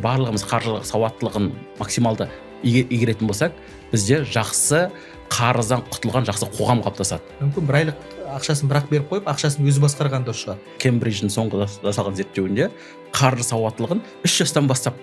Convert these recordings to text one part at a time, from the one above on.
Барлығымыз қаржылық сауаттылығын максималды игеретін болсақ, бізде жақсы қарыздан құтылған жақсы қоғам қалыптасады. Мүмкін бір айлық ақшасын бірақ беріп қойып, ақшасын өзі басқарған дұрыс шығар. Кембридждің соңғы жасалған зерттеуінде қаржы сауаттылығын 3 жастан бастап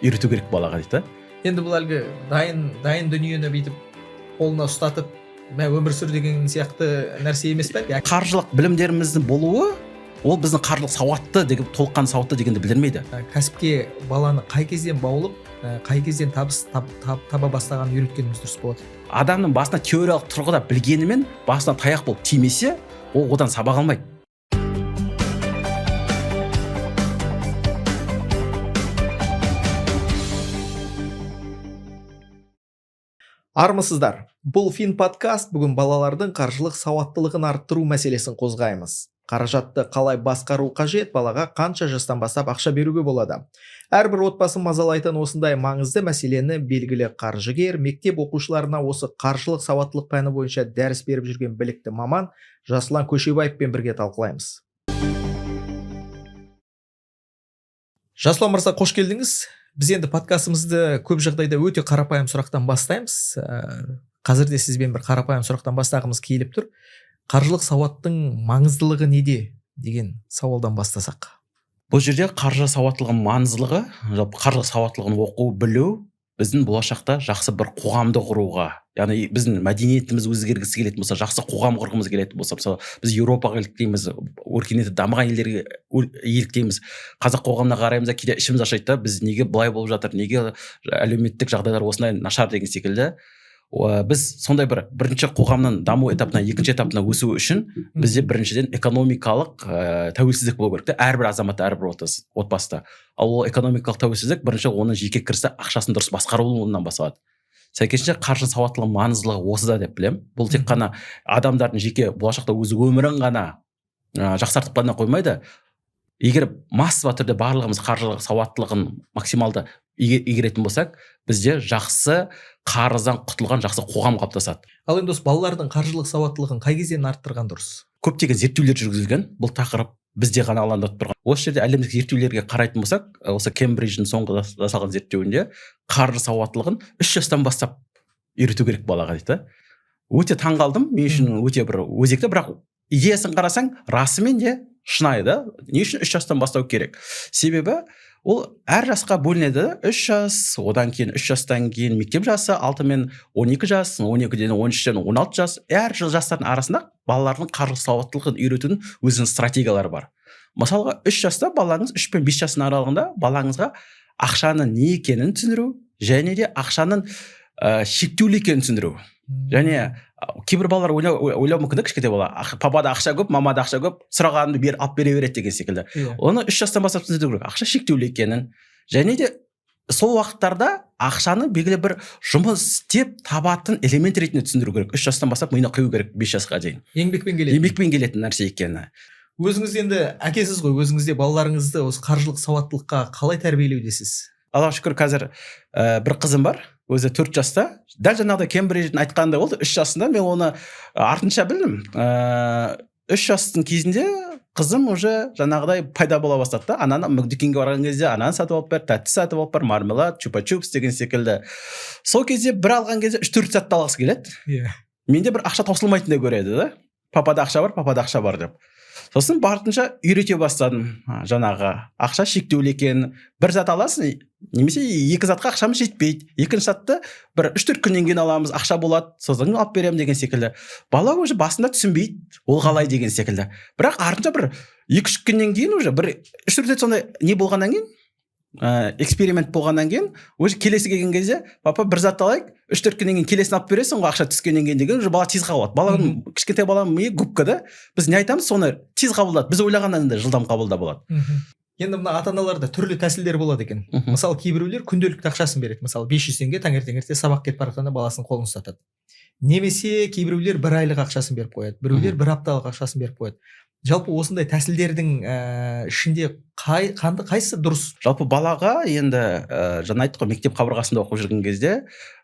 үйрету керек балаға дейді. Енді бұл әлгі дайын дүниені бүйтіп қолына ұстатып, мә өмір сүр деген сияқты нәрсе емес пе? Қаржылық білімдеріміздің болуы ол біздің қаржылық сауатты деген, толыққанды сауатты дегенді білдірмейді. Кәсіпке баланы қай кезден баулып, қай кезден табыс таба бастағанын үйреткеніміз дұрыс болады. Адамның басына теориялық тұрғыда білгенімен басына таяқ болып тимесе, ол одан сабақ алмайды. Армысыздар! Бұл Фин подкаст. Бүгін балалардың қаржылық сауаттылығын арттыру мәселесін қозғаймыз. Қаражатты қалай басқару қажет, балаға қанша жастан бастап ақша беруге болады? Әрбір отбасын мазалайтын осындай маңызды мәселені белгілі қаржыгер, мектеп оқушыларына осы қаржылық сауаттылық пәні бойынша дәріс беріп жүрген білікті маман Жасұлан Көшебаевпен бірге талқылаймыз. Жасұлан мырза, қош келдіңіз. Біз енді подкастымызды көп жағдайда өте қарапайым сұрақтан бастаймыз. Қазір де сізбен бір қарапайым сұрақтан бастағымыз келіп тұр. Қаржылық сауаттың маңыздылығы неде деген сауалдан бастасақ. Бұл жерде қаржы сауаттылығының маңыздылығы, жалпы қаржы сауаттылығын оқу, білу біздің болашақта жақсы бір қоғамды құруға, яғни біздің мәдениетіміз өзгергісі келетін болса, жақсы қоғам құрғымыз келетін болса, мысалы біз Еуропаға еліктейміз, өркениеті дамыған елдерге еліктейміз. Қазақ қоғамына қараймыз да, кейде ішіміз ашиды да, біз неге былай болып жатыр, неге әлеуметтік жағдайлар осындай нашар деген секілді. Біз сондай бір бірінші қоғамның даму этапына, екінші этапына өсу үшін бізде біріншіден экономикалық тәуелсіздік болу керек те, әрбір азаматта, әрбір отбасыда. Ал ол экономикалық тәуелсіздік бірінші оның жеке кірісі, ақшасын дұрыс басқаруынан басталады. Сәйкесінше қаржы сауаттылығының маңыздылығы осыда деп білемін. Бұл тек қана адамдардың жеке болашақта өз өмірін ғана жақсартып қана қоймайды. Егер массово түрде барлығымыз қаржылық сауаттылығын максималды игеретін болсақ, бізде жақсы қарыздан құтылған жақсы қоғам қалыптасады. Ал енді осы балалардың қаржылық сауаттылығын қай кезден арттырған дұрыс? Көптеген зерттеулер жүргізілген, бұл тақырып бізде ғана алаңдатып тұрған. Осы жерде әлемдік зерттеулерге қарайтын болсақ, осы Кембридждің соңғы жасалған зерттеуінде қаржы сауаттылығын 3 жастан бастап үйрету керек балаға дейді. Өте таңғалдым, мен үшін өте бір өзекті, бірақ идеясын қарасаң расымен де шынайы да. Не үшін 3 жастан бастау керек? Себебі ол әр жасқа бөлінеді. 3 жас, одан кейін 3 жастан кейін мектеп жасы, 6 мен 12 жас, 12-ден 13-тен 16 жас. Әр жастардың арасында балалардың қаржы сауаттылығын үйретудің өзінің стратегиялары бар. Мысалға, 3 жаста балаңыз, 3 пен 5 жастың аралығында балаңызға ақшаның не екенін түсіндіру және де ақшаның шектеулі екенін түсіндіру. Және кейбір балалар ойлауы мүмкін да, кішкентай бала, папада ақша көп, мамада ақша көп, сұрағанымды алып бере береді деген секілді. Оны 3 жастан бастап түсіндіру керек, ақша шектеулі екенін. Және де сол уақыттарда ақшаны белгілі бір жұмыс істеп табатын элемент ретінде түсіндіру керек. 3 жастан бастап миына құю керек 5 жасқа дейін. Еңбекпен келетін. Еңбекпен келетін нәрсе екені. Өзіңіз енді әкесіз ғой, өзіңіз де балаларыңызды осы қаржылық сауаттылыққа қалай тәрбиелеудесіз? Аллаға шүкір, қазір бір қызым бар, өзі 4 жаста. Дәл жаңағыдай Кембридждің айтқанындай болды, 3 жасында мен оны артынша білдім. 3 жастың кезінде қызым уже жаңағыдай пайда бола бастады да, ананы дүкенге барған кезде ананы сатып алып бер, тәтті сатып алып бер, мармелад, чупа-чупс деген секілді. Сол кезде бір алған кезде 3-4 затты алғысы келеді. Менде бір ақша таусылмайтындай көреді да. Папада ақша бар, папада ақша бар деп. Сосын барынша үйрете бастадым. Жаңағы ақша шектеулі екен, бір зат аласың, немесе екі затқа ақшамыз жетпейді, екінші затты бір 3-4 күннен кейін аламыз, ақша болады, содан кейін алып беремін деген секілді. Бала уже басында түсінбейді, ол қалай деген секілді. Бірақ артынша бір 2-3 күннен кейін уже бір 3-4 рет сондай не болғаннан кейін, эксперимент болғаннан кейін, уже келесі келген кезде, папа бір затты алайық, 3-4 күннен кейін келесін алып бересің ғой, ақша түскеннен кейін деген уже бала тез қабылдады. Баланың, кішкентай баланың миы губка да, біз не айтамыз, соны тез қабылдады, біз ойлағаннан да жылдам қабылдап алады. Енді мына ата-аналарда түрлі тәсілдер болады екен. Мысалы, кейбіреулер күнделікті ақшасын береді. Мысалы, 500 теңге таңертең ерте сабақ кетіп бара жатқанда баласының қолын ұстатады. Немесе кейбіреулер бір айлық ақшасын беріп қояды, біреулер бір апталық ақшасын беріп қояды. Жалпы осындай тәсілдердің ішінде қайсысы дұрыс? Жалпы балаға енді жаңа айттық қой, мектеп қабырғасында оқып жүрген кезде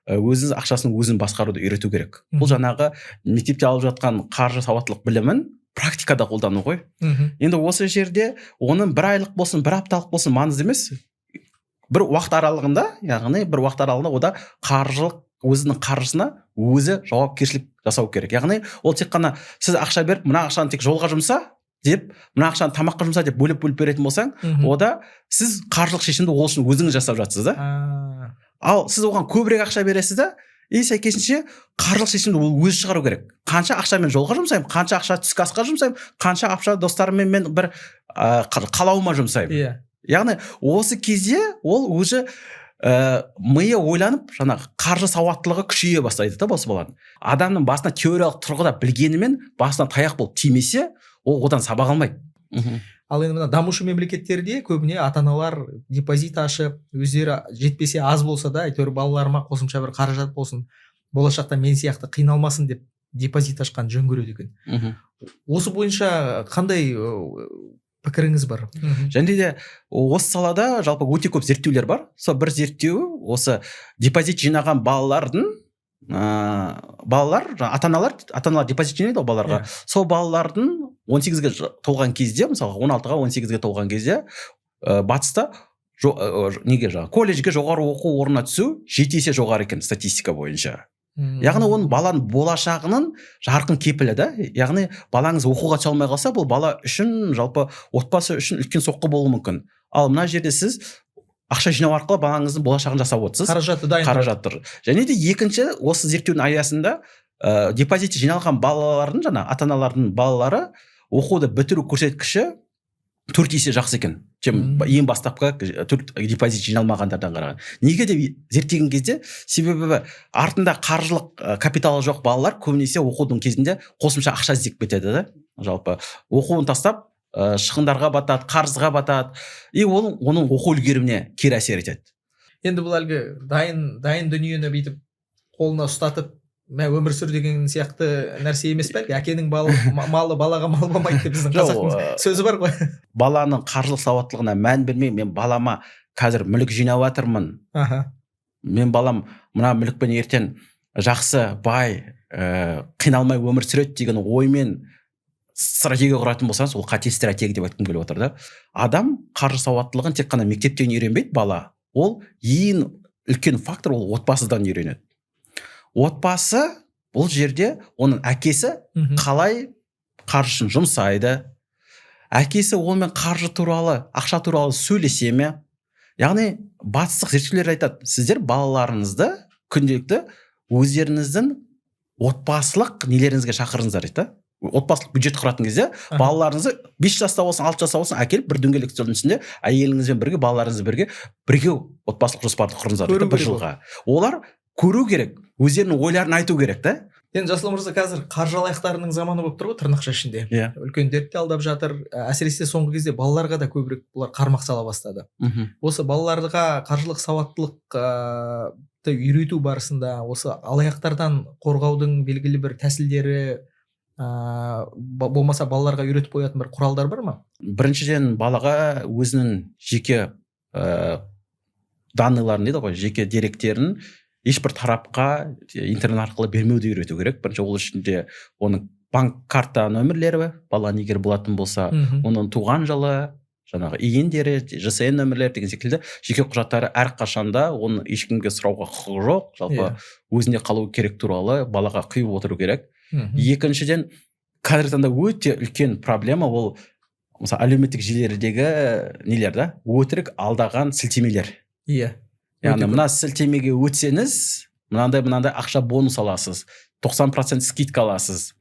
өзінің ақшасын өзін басқаруды үйрету керек. Бұл жаңағы мектепте алып жатқан қаржы сауаттылық білімін практикада қолдану ғой. Енді осы жерде оның бір айлық болсын, бір апталық болсын маңызды емес. Бір уақыт аралығында, яғни бір уақыт аралығында ода қаржылық, өзінің қаржысына өзі жауапкершілік жасау керек. Яғни ол тек қана сіз ақша беріп, мына ақшаны тек жолға жұмса деп, мына ақшаны тамаққа жұмса деп бөліп бөліп беретін болсаң, ода сіз қаржылық шешімді ол үшін өзіңіз жасап жатсыз да. Ал сіз оған көбірек ақша бересіз да, и сәйкесінше қаржылық шешімді ол өзі шығару керек: қанша ақша мен жолға жұмсаймын, қанша ақша түскі асқа жұмсаймын, қанша ақша достарыммен мен бір қалауыма жұмсаймын. Яғни осы кезде ол уже миы ойланып, жаңағы қаржы сауаттылығы күшейе бастайды да. Осы баланың, адамның басына теориялық тұрғыда білгенімен, басына таяқ болып тимесе, ол одан сабақ алмайды. Ал енді мына дамушы мемлекеттерде көбіне ата аналар депозит ашып, өздері жетпесе, аз болса да, әйтеуір балаларыма қосымша бір қаражат болсын, болашақта мен сияқты қиналмасын деп депозит ашқан жөн көреді екен. Осы бойынша қандай пікіріңіз бар? Және де осы салада жалпы өте көп зерттеулер бар. Сол бір зерттеу осы депозит жинаған балалардың, балалар, жаңа ата аналар депозит жинайды ғой балаларға. Сол балалардың 18-ге толған кезде, мысалға, 16-ға, 18-ге толған кезде, батыста неге, жаңағы колледжге, жоғары оқу орнына түсу 7 есе жоғары екен статистика бойынша. Яғни оның баланың болашағының жарқын кепілі да. Яғни балаңыз оқуға түсе алмай қалса, бұл бала үшін, жалпы отбасы үшін үлкен соққы болуы мүмкін. Ал мына жерде сіз ақша жинау арқылы балаңыздың болашағын жасап отырсыз. Қаражаты дайын. Қаражат тұр. Және де екінші осы зерттеудің аясында депозит жиналған балалардың, жаңа ата аналардың балалары оқуды бітіру көрсеткіші 4 есе жақсы екен, чем ең бастапқы төрт депозит жиналмағандардан қараған. Неге деп зерттеген кезде, себебі артында қаржылық капиталы жоқ балалар көбінесе оқудың кезінде қосымша ақша іздеп кетеді да, жалпы оқуын тастап, шығындарға батады, қарызға батады, и ол оның оқу үлгеріміне кері әсер етеді. Енді бұл әлгі дайын дүниені бүйтіп қолына ұстатып, мә, өмір сүр деген сияқты нәрсе емес пе? Әлгі әкенің малы балаға мал болмайды деп біздің Жоқ, қазақтың сөзі бар ғой. Баланың қаржылық сауаттылығына мән бермей, мен балама қазір мүлік жинап жатырмын, мен балам мына мүлікпен ертең жақсы бай, қиналмай өмір сүреді деген оймен стратегия құратын болсаңыз, ол қате стратегия деп айтқым келіп отыр да. Адам қаржы сауаттылығын тек қана мектептен үйренбейді бала, ол ең үлкен фактор, ол отбасыдан үйренеді. Отбасы бұл жерде оның әкесі қалай қаржысын жұмсайды, әкесі онымен қаржы туралы, ақша туралы сөйлесе ме? Яғни батыстық зерттеулер айтады: сіздер балаларыңызды күнделікті өздеріңіздің отбасылық нелеріңізге шақырыңыздар дейді да. Отбасылық бюджет құратын кезде балаларыңызды 5 жаста болсын, 6 жаста болсын, әкеліп бір дөңгелек үстелдің үстінде әйеліңізбен бірге, балаларыңызбен бірге отбасылық жоспарды құрыңыздар дейді Көру да, бір керек. жылға. Олар көру керек, өздерінің ойларын айту керек та. Енді, Жасұлан мырза, қазір қаржы алаяқтарының заманы болып тұр ғой тырнақша ішінде. Үлкендерді де алдап жатыр. Әсіресе соңғы кезде балаларға да көбірек бұлар қармақ сала бастады. Осы балаларға қаржылық сауаттылықты үйрету барысында осы алаяқтардан қорғаудың белгілі бір тәсілдері, болмаса балаларға үйретіп қоятын бір құралдар бар ма? Біріншіден, балаға өзінің жеке данный ларын дейді ғой, жеке деректерін ешбір тарапқа интернет арқылы бермеуді үйрету керек бірінші. Ол үшін де оның банк карта нөмірлері, баланың егер болатын болса, оның туған жылы, жаңағы ИИН-дері, ЖСН нөмірлері деген секілді жеке құжаттары әрқашанда оны ешкімге сұрауға құқығы жоқ, жалпы өзінде қалу керек туралы балаға құйып отыру керек. Екіншіден, қазіргі таңда өте үлкен проблема ол, мысалы, әлеуметтік желілердегі нелер да, өтірік алдаған сілтемелер. Яғни Өте көп. мына сілтемеге өтсеңіз, мынандай мынандай ақша бонус аласыз, 90% скидка аласыз.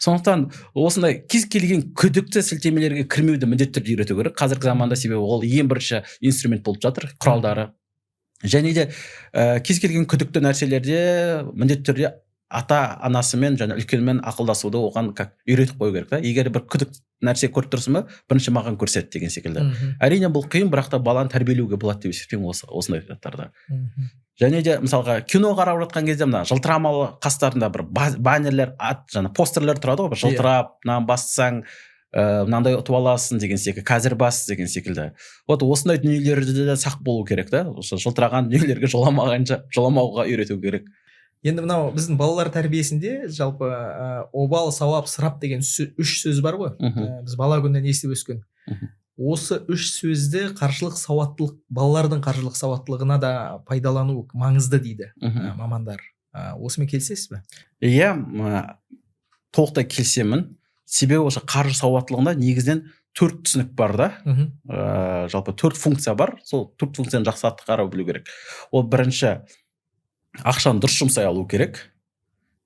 Сондықтан осындай кез келген күдікті сілтемелерге кірмеуді міндетті түрде үйрету керек қазіргі заманда, себебі ол ең бірінші инструмент болып жатыр, құралдары. Және де кез келген күдікті нәрселерде міндетті түрде ата анасымен және үлкенмен ақылдасуды оған как үйретіп қою керек та. Егер бір күдікті нәрсе көріп тұрсың ба, бірінші маған көрсет деген секілді. Әрине, бұл қиын, бірақ та баланы тәрбиелеуге болады деп есептеймін осы осындай заттарда. Және де, мысалға, кино қарап жатқан кезде мына жылтырамалы қастарында бір баннерлер, ат жаңа постерлер тұрады ғой, бір жылтырап, мынаны бассаң, мынандай ұтып аласың деген секілді, қазір бас деген секілді. Вот осындай дүниелерде де сақ болу керек та, осы жылтыраған дүниелерге жоламағанша, жоламауға үйрету керек. Енді мынау біздің балалар тәрбиесінде жалпы обал, сауап, ысырап деген үш сөз бар ғой. Біз бала күннен естіп өскен. Осы үш сөзді қаржылық сауаттылық, балалардың қаржылық сауаттылығына да пайдалану маңызды дейді мамандар. Осымен келісесіз бе? Иә, толықтай келісемін. Себебі осы қаржы сауаттылығында негізінен төрт түсінік бар да. Жалпы төрт функция бар. Сол төрт функцияны жақсы атқара білу керек. Ол бірінші, ақшаны дұрыс жұмсай алу керек.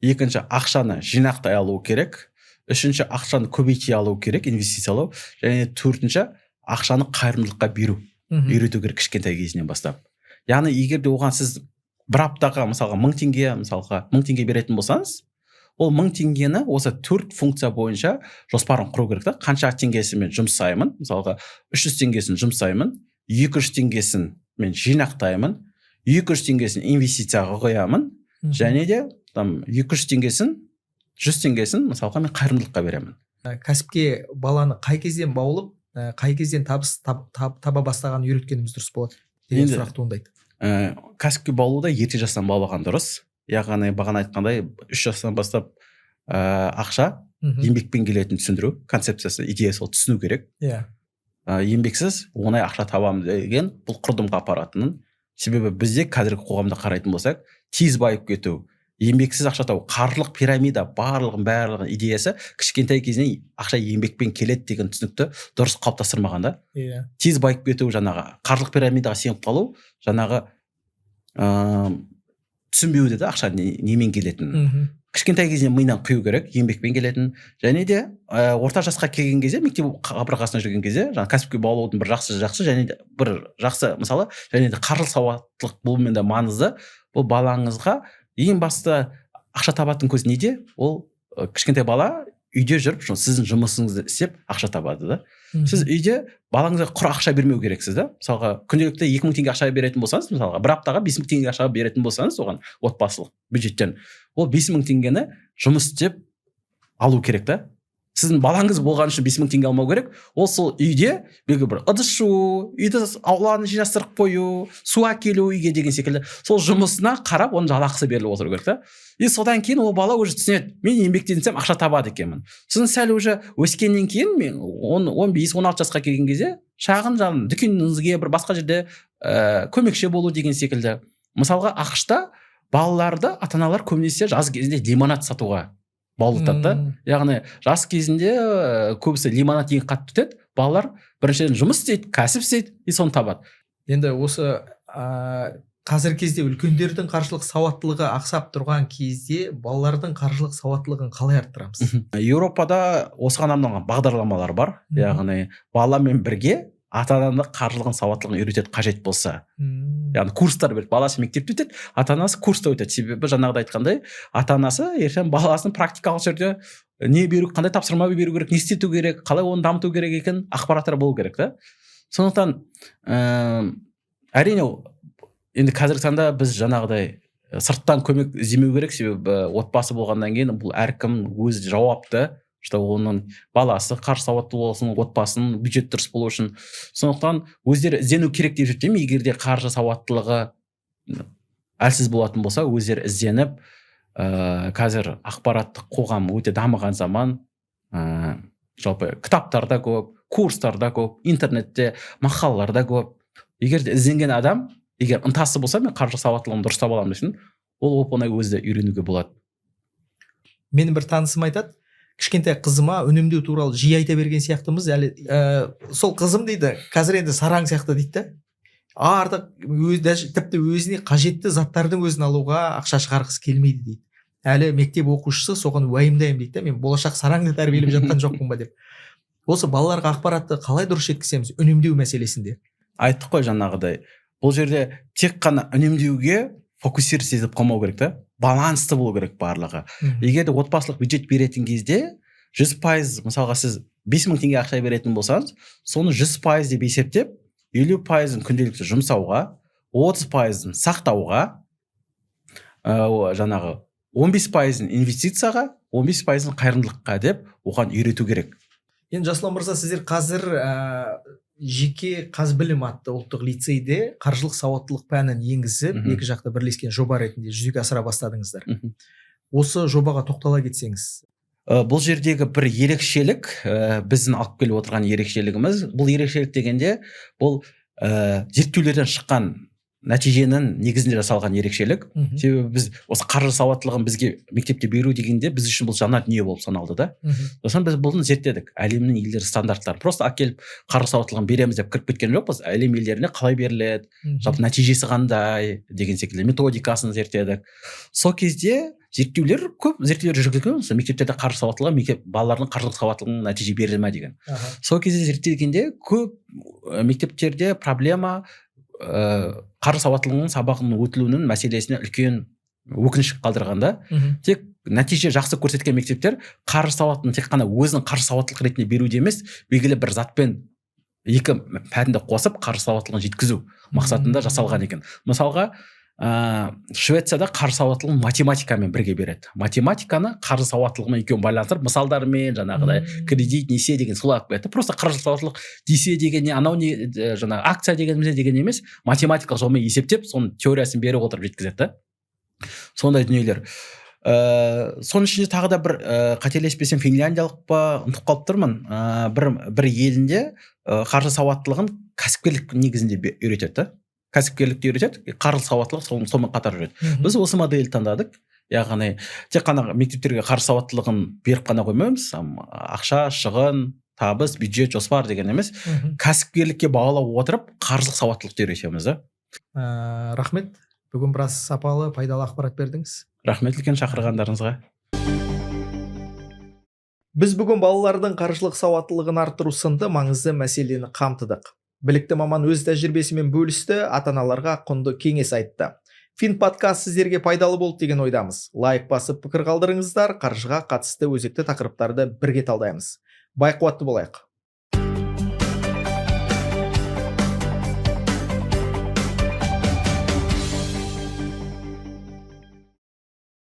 Екінші, ақшаны жинақтай алу керек. Үшінші, ақшаны көбейте алу керек, инвестициялау. Және төртінші, ақшаны қайырымдылыққа беру үйрету керек кішкентай кезінен бастап. Яғни егер де оған сіз бір аптаға, мысалға, 1000 теңге, мысалға, 1000 теңге беретін болсаңыз, ол 1000 теңгені осы төрт функция бойынша жоспарын құру керек та. Қанша теңгесін мен жұмсаймын? Мысалға, 300 теңгесін жұмсаймын, 200 теңгесін мен жинақтаймын, 200 теңгесін инвестицияға қоямын және де там 200 теңгесін, 100 теңгесін, мысалға, мен қайырымдылыққа беремін. Кәсіпке баланы қай кезден баулып, қай кезден табыс таба бастағанын үйреткеніміз дұрыс болады деген Енді сұрақ туындайды. Кәсіпке баулуда ерте жастан баулаған дұрыс. Яғни бағана айтқандай, 3 жастан бастап ақша еңбекпен келетінін түсіндіру концепциясы, идеясы, ол түсіну керек. Еңбексіз оңай ақша табамын деген бұл құрдымға апаратынын. Себебі бізде қазіргі қоғамда қарайтын болсақ, тез байып кету, еңбексіз ақша табу, қаржылық пирамида, барлығын барлығын идеясы кішкентай кезінен ақша еңбекпен келеді деген түсінікті дұрыс қалыптастырмаған да. Тез байып кету, жаңағы қаржылық пирамидаға сеніп қалу, жаңағы түсінбеуде да ақша немен келетінін. Кішкентай кезінен миынан құю керек еңбекпен келетін. Және де орта жасқа келген кезде, мектеп қабырғасында жүрген кезде, жаңағы кәсіпке баулудың бір жақсы және де бір жақсы мысалы, және де қаржылық сауаттылық болумен де маңызды. Бұл балаңызға ең басты ақша табатын көз неде? Ол кішкентай бала үйде жүріп, сіздің жұмысыңызды істеп ақша табады да. Сіз үйде балаңызға құр ақша бермеу керексіз да. Мысалға, күнделікті 2000 теңге ақша беретін болсаңыз, мысалға, бір аптаға 5000 теңге ақша беретін болсаңыз оған отбасылық бюджеттен, ол 5000 теңгені жұмыс істеп алу керек та. Сіздің балаңыз болған үшін 5000 теңге алмау керек. Ол сол үйде белгілі бір ыдыс жуу, үйді, ауланы жинастырып қою, су әкелу үйге деген секілді, сол жұмысына қарап оның жалақысы беріліп отыру керек та. И содан кейін ол бала уже түсінеді: мен еңбектенсем, ақша табады екенмін. Сосын сәл уже өскеннен кейін, мен 15-16 жасқа келген кезде, шағын жаңағы дүкеніңізге, бір басқа жерде көмекші болу деген секілді. Мысалға, АҚШ-та балаларды ата аналар көбінесе жаз кезінде лимонад сатуға баулытады да. Яғни жас кезінде көбісі лимонад ең қатты өтеді. Балалар біріншіден жұмыс істейді, кәсіп істейді и соны табады. Енді осы қазіргі кезде үлкендердің қаржылық сауаттылығы ақсап тұрған кезде, балалардың қаржылық сауаттылығын қалай арттырамыз? Еуропада осыған арналған бағдарламалар бар. Яғни баламен бірге ата ананы қаржылығын, сауаттылығын үйретеді қажет болса. Яғни курстар береді. Баласы мектепте өтеді, ата анасы курста өтеді. Себебі жаңағыдай айтқандай, ата анасы ертең баласын практикалық жерде не беру, қандай тапсырма беру керек, не істету керек, қалай оны дамыту керек екенін ақпараттар болу керек та. Сондықтан әрине, енді қазіргі таңда біз жаңағыдай сырттан көмек іздемеу керек. Себебі отбасы болғаннан кейін бұл әркім өзі жауапты, что оның баласы қаржы сауатты болсын, отбасының бюджет дұрыс болу үшін. Сондықтан өздері іздену керек деп есептеймін. Егер де қаржы сауаттылығы әлсіз болатын болса, өздері ізденіп, қазір ақпараттық қоғам өте дамыған заман, жалпы кітаптар да көп, курстар да көп, интернетте мақалалар да көп. Егер де ізденген адам, егер ынтасы болса, мен қаржы сауаттылығын дұрыстап аламын десін, ол оп оңай өзі де үйренуге болады. Менің бір танысым айтады: кішкентай қызыма үнемдеу туралы жиі айта берген сияқтымыз әлі. Сол қызым дейді, қазір енді сараң сияқты дейді да, артық өз, даже тіпті өзіне қажетті заттардың өзін алуға ақша шығарғысы келмейді дейді. Әлі мектеп оқушысы, соған уайымдаймын дейді да, мен болашақ сараңды тәрбиелеп жатқан жоқпын ба деп. Осы балаларға ақпаратты қалай дұрыс жеткіземіз үнемдеу мәселесінде? Айттық қой жаңағыдай, бұл жерде тек қана үнемдеуге фокусироваться етіп қалмау керек та, балансты болу керек барлығы. Егер де отбасылық бюджет беретін кезде 100%, мысалға, сіз 5000 теңге ақша беретін болсаңыз, соны 100% деп есептеп, 50%-ын күнделікті жұмсауға, 30%-ын сақтауға, жаңағы 15%-ын инвестицияға, 15%-ын қайырымдылыққа деп оған үйрету керек. Енді, Жасұлан мырза, сіздер қазір жеке «Қазбілім» атты ұлттық лицейде қаржылық сауаттылық пәнін енгізіп, екі жақты бірлескен жоба ретінде жүзеге асыра бастадыңыздар. Осы жобаға тоқтала кетсеңіз. Бұл жердегі бір ерекшелік, біздің алып келіп отырған ерекшелігіміз, бұл ерекшелік дегенде, бұл зерттеулерден шыққан нәтиженің негізінде жасалған ерекшелік. Себебі біз осы қаржы сауаттылығын бізге мектепте беру дегенде, біз үшін бұл жаңа дүние болып саналды да. Сосын біз бұны зерттедік, әлемнің елдері стандарттарын. Просто әкеліп, қаржы сауаттылығын береміз деп кіріп кеткен жоқпыз. Әлем елдеріне қалай беріледі, жалпы нәтижесі қандай деген секілді методикасын зерттедік. Сол кезде зерттеулер, көп зерттеулер жүргізілген осы мектептерде қаржы сауаттылығы, мектеп балалардың қаржылық сауаттылығына нәтиже бере ма деген. Сол кезде зерттегенде, көп мектептерде проблема, қаржы сауаттылығының сабағының өтілуінің мәселесіне үлкен өкініш қалдырған да. Тек нәтиже жақсы көрсеткен мектептер қаржы сауатын тек қана өзінің қаржы сауаттылық ретінде беруде емес, белгілі бір затпен екі пәнді қосып, қаржы сауаттылығын жеткізу мақсатында жасалған екен. Мысалға, Швецияда қаржы сауаттылығын математикамен бірге береді. Математиканы қаржы сауаттылығымен екеуін байланыстырып, мысалдармен, жаңағыдай кредит, несие деген солай алып келеді. Просто қаржы сауаттылық, несие деген не, анау не, жаңағы акция деген не деген емес, математикалық жолмен есептеп, соның теориясын беріп отырып жеткізеді да. Сондай дүниелер. Соның ішінде тағы да бір, қателеспесем, финляндиялық па, ұмытып қалып тұрмын, бір елінде қаржы сауаттылығын кәсіпкерлік негізінде үйретеді да. Кәсіпкерлікті үйретеді, қаржы сауаттылық сонымен қатар жүреді. Біз осы модельді таңдадық, яғни тек қана мектептерге қаржы сауаттылығын беріп қана қоймаймыз, ақша, шығын, табыс, бюджет, жоспар деген емес, кәсіпкерлікке бағалап отырып, қаржылық сауаттылықты үйретеміз да. Рахмет, бүгін біраз сапалы, пайдалы ақпарат бердіңіз. Рахмет үлкен шақырғандарыңызға. Біз бүгін балалардың қаржылық сауаттылығын арттыру сынды маңызды мәселені қамтыдық. Білікті маман өз тәжірибесімен бөлісті, ата аналарға құнды кеңес айтты. Фин подкаст сіздерге пайдалы болды деген ойдамыз. Лайк басып, пікір қалдырыңыздар. Қаржыға қатысты өзекті тақырыптарды бірге талдаймыз. Бай қуатты болайық.